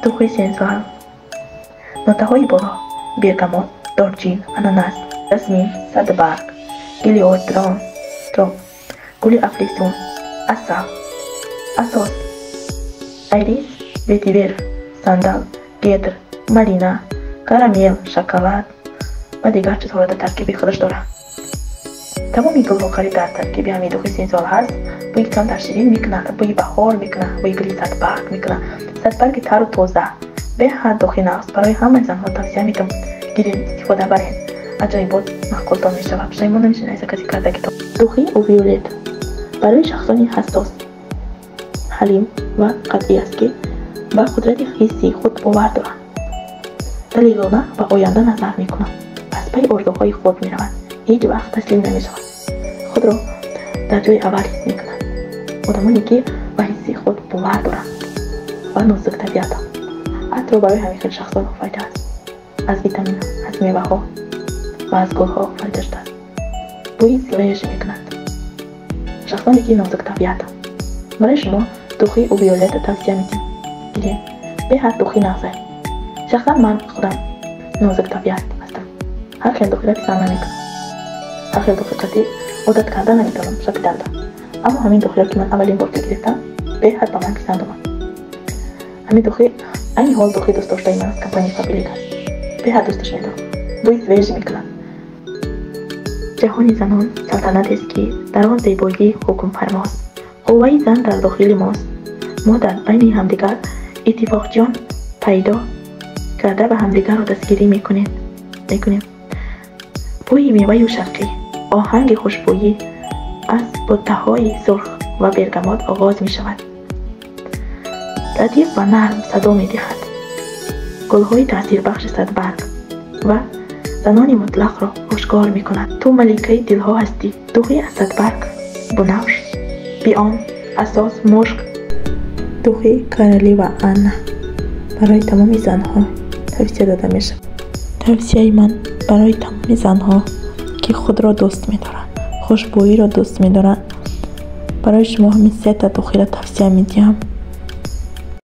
Духи Sensual. Нотаҳои боло: бергамот, дорчин, ананас, жасмин, садбарг, гелиотроп, гули афлесун, асал. Асос: айрис, ветивер, сандал, кедр, малина, карамел, шоколад ва дигар чизҳоро дар таркиби худаш дорад. Тамоми гулҳо қариб дар таркиби ҳамин духи Sensual ҳаст. Бӯи камтар ширин мекунад, бӯи баҳор мекунад, бӯи гули садбарг мекунад, садбарги тару тоза. Беҳад духи нағз, барои ҳамаи занҳо тавсия медиҳам, гирен, истифода барен. Аҷоибот маъқултон мешавад, пушаймон намешавед аз касе кардагитон. Духи Виолет барои шахсони ҳассос, ҳалим ва қатъӣ аст, ки ба қудрати ҳиссии худ бовар доранд, далелона ба оянда назар мекунанд, аз пайи орзуҳои худ мераванд, ҳеҷ вақт таслим намешаванд, худро дар ҷои аввал ҳис мекунанд. Одамоне, ки ба ҳисси худ бовар доранд ва нозуктабиатанд. Ҳатто барои ҳамин хел шахсон офаридааст. Аз витаминҳо, аз меваҳо ва аз гулҳо офарида шудааст. Бӯи свежий мекунад. Шахсоне, ки нозуктабиатанд, барои шумо духи Виолетта тавсия медиҳам, гирен, беҳад духи нағзай. Шахсан ман худам нозуктабиат ҳастам, ҳар хел духиро писанд намекунам, ҳар хел духи қатъӣ одат карда наметавонам шапиданда. Аммо ҳамин духиро, ки ман аввалин бор ки гирифтам, беҳад ба ман писанд омад. Ҳамин духи айни ҳол духи дӯстдоштаи ман аз компанияи Фаберлик аст. Беҳад дӯсташ медорам, бӯи свежий мекунад. Ҷаҳони занон салтанатест, ки дар он зебоӣ ҳукмфармост. Қувваи зан дар дохили мост. Мо дар байни ҳамдигар иттифоқчиён пайдо карда ва ҳамдигарро дастгирӣ мекунем. Бӯи меваю шарқӣ, оҳанги хушбӯйӣ аз буттаҳои сурх ва бергамот оғоз мешавад, латиф ва нарм садо медиҳад. Гулҳои таъсирбахши садбарг ва занони мутлақро ошкор мекунад. Ту маликаи дилҳо ҳастӣ. Духи аз садбарг, бунавш, пион, асос, мушк. Духи Королева Анна барои тамоми занҳо тавсия дода мешавад. Тавсияи ман барои тамоми занҳо, ки худро дӯст медоранд, хушбӯиро дӯст медоранд, барои шумо ҳамин сета духиро тавсия медиҳам.